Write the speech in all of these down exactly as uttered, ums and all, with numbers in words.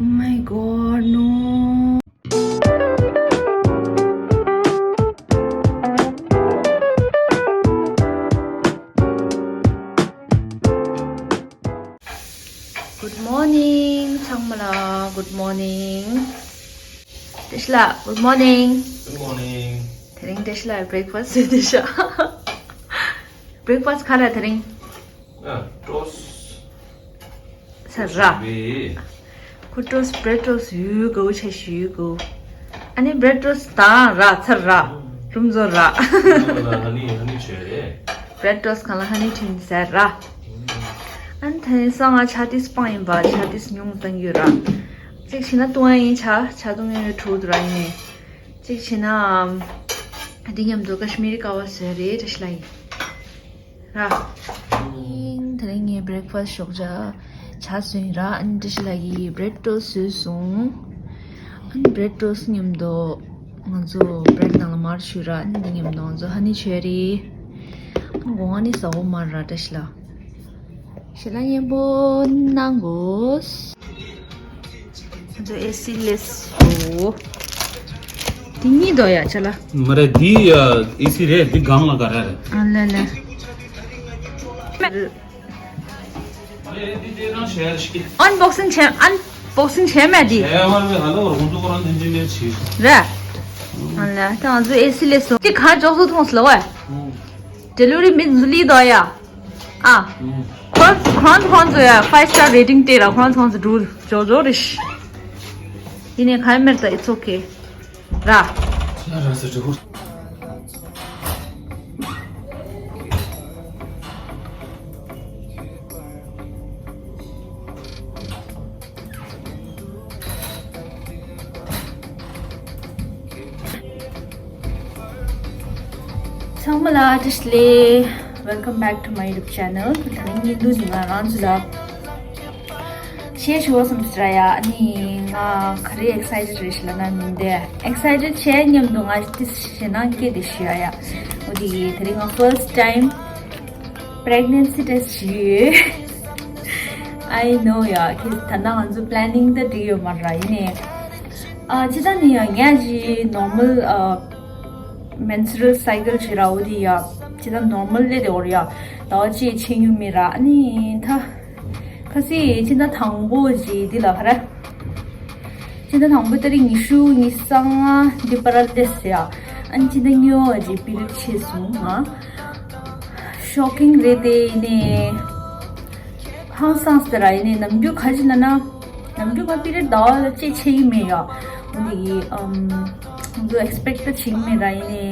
Oh my god, no. Good morning, ཚང་མ་ལ་good morning. བཀྲ་ཤིས་ལགས། Good morning. Good morning. དེ་རིང་བཀྲ་ཤིས་ལགས་breakfast བཟོས་བསྡད་ཤག breakfast ག་རེ་དེ་རིང་། ཨ། toast ཟེར་ར། བེ། ཁོ་toast bread toast ཡོད་གོ་ཆ་ཞུ་གོ། ཨ་ནི་bread toast དང་ར་ཚར་ར། རུམ་ཛོ་ར། ཧ་ནི་ཧ་ནི་བྱོས་རེད། bread toast གང་ལ་ཧ་ནི་ཐིན་ཟེར་ར། ཨ་ནི་ད་ནི་སང་ང་ཆ་ཏིས་སྤང་ཡིན་པ་ཆ་ཏིས་ཉུང་བཏང་རྒྱུ་ར། གཅིག་བྱས་ན་བཏུང་ཡ་ཡིན་ཆ་ཆ་བཏུང་ཡ་ཡོད་ཁྲོ་དུ་ར་ཡིན་ནས། གཅིག་བྱས་ན་ཨམ། འདི་མཉམ་དུ་ཀ་ཤི་མི་རི་ཀ་བ་བཟོས་རེད་བཀྲ་ཤིས་ལགས་ཡིན། ར། དེ་རིང་ངས་breakfast ཞོགས་ཇ་ཇ་བཟོས་ཡིན་ར། ཨ་ནི་བཀྲ་ཤིས་ལགས་ཀྱིས་bread toast བཟོས་སོང་། ཨ་ནི་bread toast མཉམ་དུ་ང་ཚོ་bread ནང་ལ་མར་བཞུས་ར། ཨ་ནི་འདི་མཉམ་དུ་ང་ཚོ་ཧ་ནི་མཆོད་རེད། ཨ་ནི་སྒོ་ང་ནི་ཟ་འོ་མར་ར་བཀྲ་ཤིས་ལགས། ཞལ་ལག་མཉེས་པོ་གནང་དགོས། ཨེ་སི་ལས་སོ། དེ་གཉིས་འདོགས་ཡ་ཆ་ལ། མ་རེད། འདི་ཨེ་སི་རེད། འདི་སྒང་ལ་ག་རེ་རེད། ཨ་ལེ་ལེ། ཨ་ལེ་འདི་དེ་རང་ཤེར་ཤིག unboxing བྱས། unboxing བྱས་མེད་འདི། ཨེ་མ་རེད། ཧ་ལོ་རུང་ཚོ་ཁོ་རང་འདི་འདི་ནས་བྱས། རེད། ཨ་ལེ་ད་ང་ཚོ་ཨེ་སི་ལས་སོ། འདི་ག་ཅོག་ཚོ་མཐོང་སོང་ལ་ཝེ། delivery མི་འཛུལ་ལི་འདོགས་ཡ། ཨ། ཁོ་ཁོ་ཚོ་ཁོ་ཚོ་ཡ་five star rating སྤྲད་ར། ཁོ་ཚོ་ཁོ་ཚོ་འགྲོ་ཇོ་ཇོ་རེ་ཤི། ཡིན་ནའི་ག་མེར་ད་it's okay ར། ར་ཟེར་འགྲོ། ཚང་མ་ལ་བཀྲ་ཤིས་བདེ་ལེགས། Welcome back to my YouTube channel. ད་ནི་ཉིན་དུ་ནི་ང་རང་ཚོ་ལ་ཤེར་ཞུ་བ་སམ་སི་ར་ཡ། ཨ་ནི་ང་ག་རེ་excited རེད་ཤི་ལ་ན་མིན་ཏེ། excited བྱས་མཉམ་དུ་ང་ཏི་ཞེ་ནང་སྐད་དེ་ཞུ་ཡ་ཡ། འོ་དེ་གི་དེ་རིང་ང་first time pregnancy test ཞུས་ཡོད། I know ཡ། ཁྱེད་ད་ལྟ་ང་ཚོ་planning ད་འགྲིག་ཡོད་མ་ར། ཡིན་ནའི་ཨ་ཅི་ད་ནི་ཡ་ངས་ཅི་normal ཨ་menstrual cycle ཅི་ར་འོ་དེ་ཡ་ཅི་ད་normal ལེ་དེ་འོ་ར་ཡ་ཟླ་བ་གཅིག་ཕྱིན་ཡོད་མེད་ར། ཨ་ནི་ད་ཁ་སི་ཅི་ད་དང་པོ་ཅི་འདི་ལ་ཧ་ར། སྤྱི་ཟླ་དང་པོའི་ཏ་རིག་ཉི་ཤུ་ཉི་ཤུ་རྩ་ལྔ་འདི་པར་ལས་ཡ། ཨན་སྤྱི་ཟླ་གཉིས་པ་ཅིག་པི་རིད་ཆེ་སོང་ང་། ཤོག་ཀིང་རེད་དེ་ཡིན་ནའི། ཧང་སངས་ཏེ་ར་ཡིན་ནའི་ནམ་རྒྱུན་ག་ཅི་ན་ན། ནམ་རྒྱུན་ང་པི་རིད་ཟླ་བ་ལ་ཅིག་ཆེ་གི་མེད་ཡ། འོ་ནི་ཨམ། ང་ཚོ་ཨེག་སི་པེག་ཏ་བྱེད་ཀྱི་མེད་ར་ཡིན་ནའི།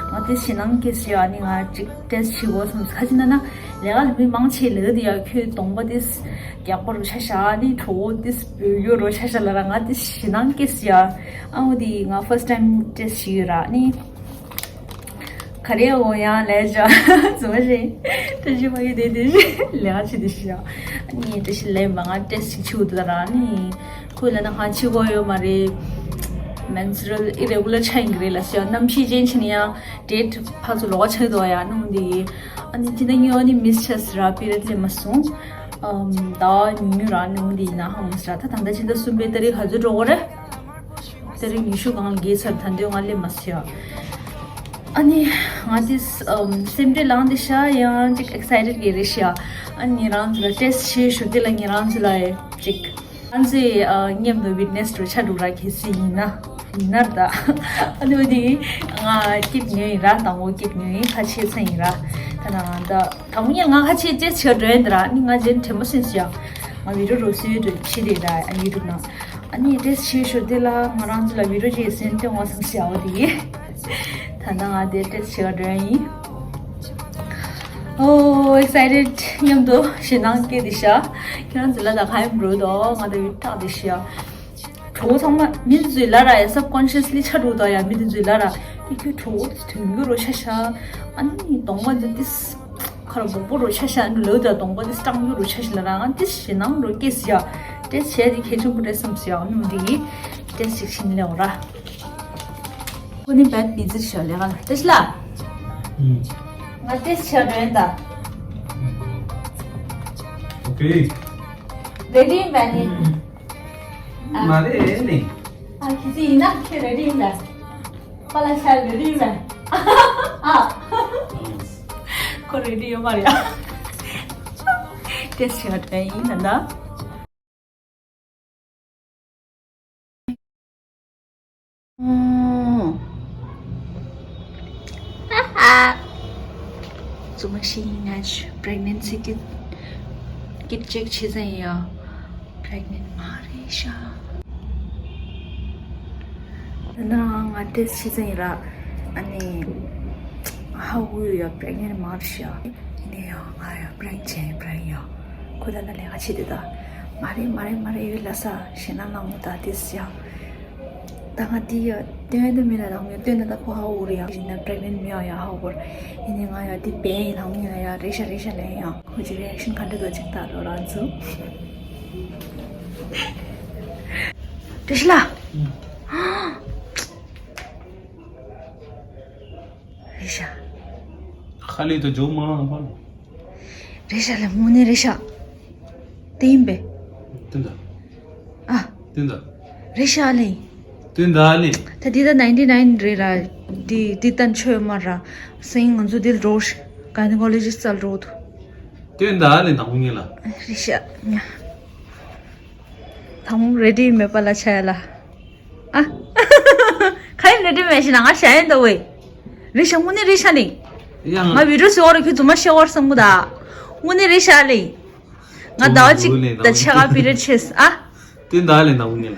ང་དེ་ཞེད་སྣང་སྐྱེས་སོང་ཡ། ཨ་ནི་ང་ཅིག་ཊེ་སི་ཊི་བྱེད་དགོས་བསམ་སོང་། ག་ཅི་ན་ན། ལས་ཀ་ལ་མི་མང་ཆེ་ལབ་དེ་ཡ་ཁྱོད་གདོང་པ་དེ་རྒྱགས་པ་རུ་ཆ་ཤ་ནི་གྲོགས་པོ་དེ་བོད་ཡོད་རུ་ཆ་ཤ་ལ་ར། ང་དེ་ཞེད་སྣང་སྐྱེས་ཡ། ཨ་འོ་དེ་ང་first time ཊེ་སི་ཊི་བྱེད་ཡོད་ར་ནི། ག་རེ་འོ་ཡང་ལས་བྱ་ཙུ་མ་རེད། ཏྲ་ཤི་མ་གི་དེ་དེ་ལས་ཀ་བྱེད་དེ་ཤི་ཡ། ཨ་ནི་ཏྲ་ཤི་ལས་མ་ང་ཊེ་སི་ཊི་བྱེད་དུ་ད་ར་ནི། ཁོས་ལ་ན་ཧ་ཆི་གོ་ཡོད་མ་རེད། མེན་སི་ཊུ་རལ་ཨི་རེ་གུ་ལར་ཆགས་ཡིན་གི་རེད་ལ་ཤི་ཡ། གནམ་གཤིས་ཅན་ཆེ་ནི་ཡ། ཌེ་ཊི་ཕར་ཚུར་ལོགས་ཆགས་འདུག་ཡ་ནང་འདི། ཨ་ནི་ཅི་འདྲ་ཉོ་ནི་མིས་ཆགས་སི་ར་པི་རེད་ལེ་མ་སོང་། ཨམ་ད་ཉུང་ཉུང་ར་ནང་འདི་ན་ཧང་སི་ར། ད་ད་ད་ཅི་འདྲ་གསུམ་པའི་ཏ་རིག་ག་ཚོད་འགྲོ་གོ་རེད། ཏ་རིག་ཉི་ཤུ་གང་ལ་གེ་ཚར་ད་འདོད་ང་ལེ་མ་སི་ཡ། ཨ་ནི་ང་ཅི་ཨམ་སེམས་ཁྲལ་ལངས་འདི་ཤ་ཡང་ཅིག་ཨེག་སའི་ཊེཌ་གེ་རེད་ཤ། ཨ་ནི་རང་ཚོ་ལ་ཊེ་སི་ཊི་བྱེད་ཞུ་དེ་ལ་ཉི་རང་ཚོ་ལ་ཡ་ཅིག་ང་ཚོས་ཨ་མཉམ་དུ་ཝིཊ་ནེ་སི་འགྲོ་ཆ་འགྲོ་ར། གལ་སྲིད་ཡིན་ན་ཡིན་ན་ད། ཨ་ནི་འོ་དེ་ང་སྐྱིད་ཉོས་ཡིན་ར། དང་པོ་སྐྱིད་ཉོས་ཡིན། ཁ་ཆེ་ཚ་ཡིན་ར། ད་ན་ད་དང་པོ་ཉིད་ང་ཁ་ཆེ་ཅེས་བྱས་འགྲོ་ཡིན་ད་ར། ཨ་ནི་ང་རྗེས་དྲན་པ་སེམས་སུ་ཡ། ང་ཝི་ཌི་ཡོ་རོ་སུའི་འགྲོ་ཆི་རེད་ད་ཨ་ཡུ་ཊུབ་ནང་། ཨ་ནི་ཊེ་སི་ཊི་བྱེད་ཞོར་དེ་ལ་ང་རང་ཚོ་ལ་ཝི་ཌི་ཡོ་ཅིག་སེན་ཊི་སྟོན་དགོས་བསམ་སི་ཡ། འོ་དེ་ད་ད་ང་དེ་ཊེ་སི་ཊི་བྱེད་ག་འགྲོ་ཡིན། ཨོ་ཨེག་སའི་ཊེཌ། མཉམ་དུ་ཞེད་སྣང་སྐྱེ་དེ་ཤ། ཁྱེད་རང་ཚོ་ལ་ད་ག་ཡིན་འགྲོ་དོ། ང་ད་ཡུ་ཊུབ་དེ་ཤ། གྲོགས་ཚང་མ་མི་འཛུལ་ལ་ར་ཡ། སབ་ཀོན་ཤི་ཡས་ལི་ཆ་འགྲོ་དོ་ཡ། མི་འཛུལ་ལ་ར་ཡ། ཁྱོད་གྲོགས་དོན་གྱུ་རོ་ཤ་ཤ། ཨ་ནི་གདོང་པ་འཛུལ་ཏིས། ཁ་ར་སྦོག་པོ་རུ་ཆ་ཤ་ནུ་ལོ་དང་གདོང་པ་དེ་སྐྲངས་རུ་ཆ་ཤ་ལ་ར། ང་དེ་ཞེད་སྣང་རུ་སྐྱེས་ཡ། ཊེ་སི་ཊི་བྱས་དེ་གལ་ཆེན་པོ་རེད་བསམ་སི་ཡ། ནུ་འདི་ཊེ་སི་ཊི་ཞིག་ཕྱིན་ལེ་འོ་ར། ཁོ་ནི་བད་བི་ཛི་ཤ་ལེ་ག་ལ་ཊེ་སི་ལ། ང་ཊེ་སི་ཆ་འགྲོ་ཡིན་ད། ཨོ་ཀེ། རེ་ཌི་ཡིན་པ་ནི། མ་རེད་ནི། ཨ་ཁི་ཙི་ཡིན་ན་ཁྱེད་རེ་ཌི་ཡིན་པས། པཱ་ལགས་ཤ་རེ་ཌི་ཡིན་པས། ཨ། ཁོ་རེ་ཌི་ཡོད་མ་རེད་ཨ། ཏེས་ཤ་ཏྲ་ཡིན་ན་ད། ཙུ་མ་ཤི་ང་pregnancy kit kit check བྱེད་ཟིན་ཡོད། Pregnant མ་རེད་ཤག་ད་ནང་ང་test བྱེད་ཟིན་ཡོད་ར། ཨ་ནི་ཧ་གོ་ཡོད། Pregnant མ་རེད་ཤག་ཡིན་ནའི་ཡང་ང་ཡང་prank བྱས་prank ཡང་ཁོ་ད་ལྟ་ལས་ཀ་བྱེད་དེ། ད་མ་རེད་མ་རེད་མ་རེད་ཡོད་ལ་ས་ཞེད་སྣང་ལངས་ད་test ཡང་། ད་ང་འདི་ཡ་སྟོན་ཡ་འདི་མིན་ལ་རང་མོས་སྟོན་ན་ད་ཁོ་ཧ་གོ་རེད་ཡ། ཡིན་ན་pregnant མི་ཡ་ཡ་ཧ་གོ་རེད། ཡིན་ནའི་ང་ཡ་འདི་བན་ཡིན་ལང་ཡིན་ལ་ཡ་རེད་ཤ་རེད་ཤ་ལན་ཡ་ཁོ་ཅི་reaction ག་འདྲ་འདུག་ཅིག་ད་ལོ་རང་ཚུ། རེད་ཤ་ལ། རེད་ཤ། ཁ་ལི་དུ་ཇོ་མ་ལང་པ་ལ། རེད་ཤག་ལ་དངོས་གནས་རེད་ཤག་དེ་ཡིན་པས། དེ་འདྲ། ཨ། དེ་འདྲ། རེད་ཤག་ལེ། དེ་འདྲ་ལེ། ད་འདི་ད་ninety nine རེད་ར། འདི་འདི་ད་ཆོས་མ་ར། སེང་ང་ཚོ་འདིར་འགྲོ་ཤག gynecologist རྩལ་འགྲོ་ཐུ། དེ་འདྲ་ལེ་ནང་ངེ་ལ། རེད་ཤག་ཉ། དང་པོ་ready མེད་པ་ལ་ཆ་ཡ་ལ། ཨ། ག་ཡིན་ready མེད་ཤི་ན་ང་ཞ་ཡིན་ད་ཝེ། རི་ཤ་དངོས་གནས་རི་ཤ་ནི། ཡང་། ང་video ཟེར་བ་ར་ཁྱོད་རྫུན་མ་བཤད་བར་བསམ་གི་ད། དངོས་གནས་རི་ཤ་ལེ། ང་ཟླ་བ་གཅིག་ད་ཆ་ག་period ཆེས་ཨ། དེ་འདྲ་ལེ་ནང་ངེ་ལ།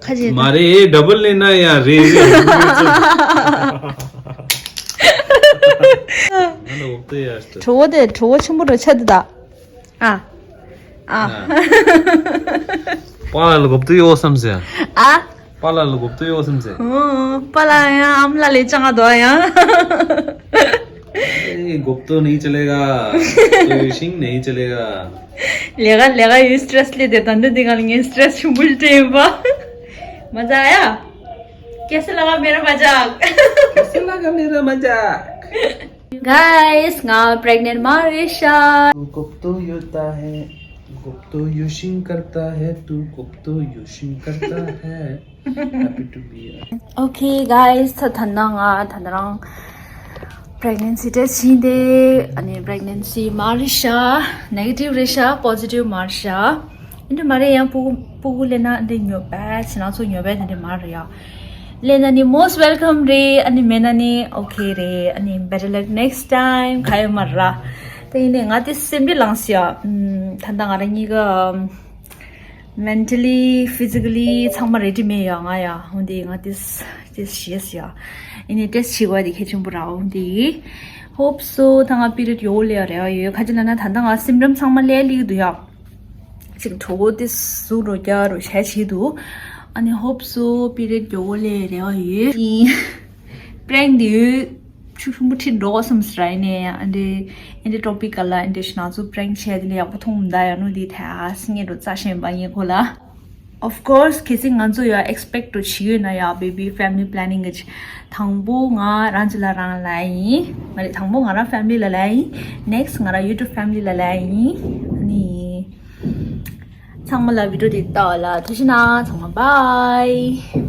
ཁ་ཅིག་མ་རེད་double ལེན་ན་ཡང་རེད་རེད། ང་ལ་འོབ་ཏོ་ཡ་ཞིག་གྲོ་བོ་དེ་གྲོ་བོ་ཆེན་པོ་རུ་ཆ་དེ་ད། ཨ། ཨ། པཱ་ལགས་ལ་འོབ་ཏོ་ཡོད་བསམ་ཟེར། ཨ། པཱ་ལགས་ལ་འོབ་ཏོ་ཡོད་བསམ་ཟེར། ཨོ། པཱ་ལགས་ཡང་ཨམ་ལགས་ལས་ཅང་ང་དོ་ཡང་། ए, गुप्तो नहीं चलेगा, गुप्तो यूशिंग नहीं चलेगा। लेगा लेगा you stress ले देता हूँ, देखा लेंगे stress छुमुल टेबा। मजा आया? कैसे लगा मेरा मजाक? कैसे लगा मेरा मजाक? गाइस, ང་pregnant མ་རེད་ཤག गुप्तो योता है, गुप्तो यूशिंग करता है, तू गुप्तो यूशिंग करता है। Happy to be here. Okay guys, ད་ད་ནང་ང་ད་ནང་pregnancy test བྱིན་ཏེ། ཨ་ནི་pregnancy མ་རེད་ཤག negative རེད་ཤག positive མ་རེད་ཤག་ཨིན་དྲ་མ་རེད་ཡང་སྤུ་གུ་སྤུ་གུ་ལེན་ན་འདི་ཉོ་བས་ཕྱི་ནང་ཚོ་ཉོ་བས་དེ་འདྲ་མ་རེད་ཡ། ལེན་ན་ནི་most welcome རེད། ཨ་ནི་མེད་ན་ནི་okay རེད། ཨ་ནི་better luck next time ག་ཡོད་མ་རེད། ད་ཡིན་ནའི་ང་དེ་སེམས་པའི་ལངས་སི་ཡ། ད་ད་ང་རང་གཉིས་ཀ། Mentally, physically ཚང་མ་ready མེད་ཡ་ང་ཡ། འོན་ཏེ་ང་ཏིས་ཏིས་ཤེས་ཡ། ཨ་ནི་test བྱེད་དགོས་དེ་གལ་ཆེན་པོ་ར། འོན་ཏེ་hope so ད་ང་period ཡོ་ལེ་ཡ་རེ་བ་ཡོད། ཁ་ཅིག་ལ་ན་ད་ལྟ་ང་symptom ཚང་མ་ལས་ལིག་འདུག་ཡ། ཅིག་གྲོད་ཁོག་ཏིས་ཟུག་རོ་རྒྱག་རོ་བྱས་བྱེད་འདུག་ཨ་ནི་hope so period ཡོ་ལེ་རེ་བ་ཡོད། prank འདི་ཡོད། ཆུ་ཆུང་པོ་ཁྲིད་འགྲོ་བསམ་སི་ར། ཡིན་ནའི་ཨ་འདྲེ་ཨ་འདྲེ་topic ག་ལ་ཨ་འདྲེ་ཤི་ན་ཚོ་prank བྱས་དེ་ལས་ཡག་པོ་མཐོང་མི་འདའ་ཡ་ནོ་དེ་ཐ་སི་ངེ་འགྲོ་རྩ་ཞེན་པ་ངེ་གོ་ལ། Of course གལ་སྲིད་ང་ཚོ་ཡ་expect འགྲོ་བྱེད་ཡོད་ན་ཡ་baby family planning གི་དང་པོ་ང་རང་ཅི་ལ་རང་ལ་ཡིན་མ་རེད། དང་པོ་ང་རང་family ལ་ལ་ཡིན། next ང་རང་YouTube family ལ་ལ་ཡིན། ཨ་ནི་ཚང་མ་ལ་video དེ་ལྟ་བ་ལ་ཐུགས་རྗེ་གནང་། ཚང་མ་bye།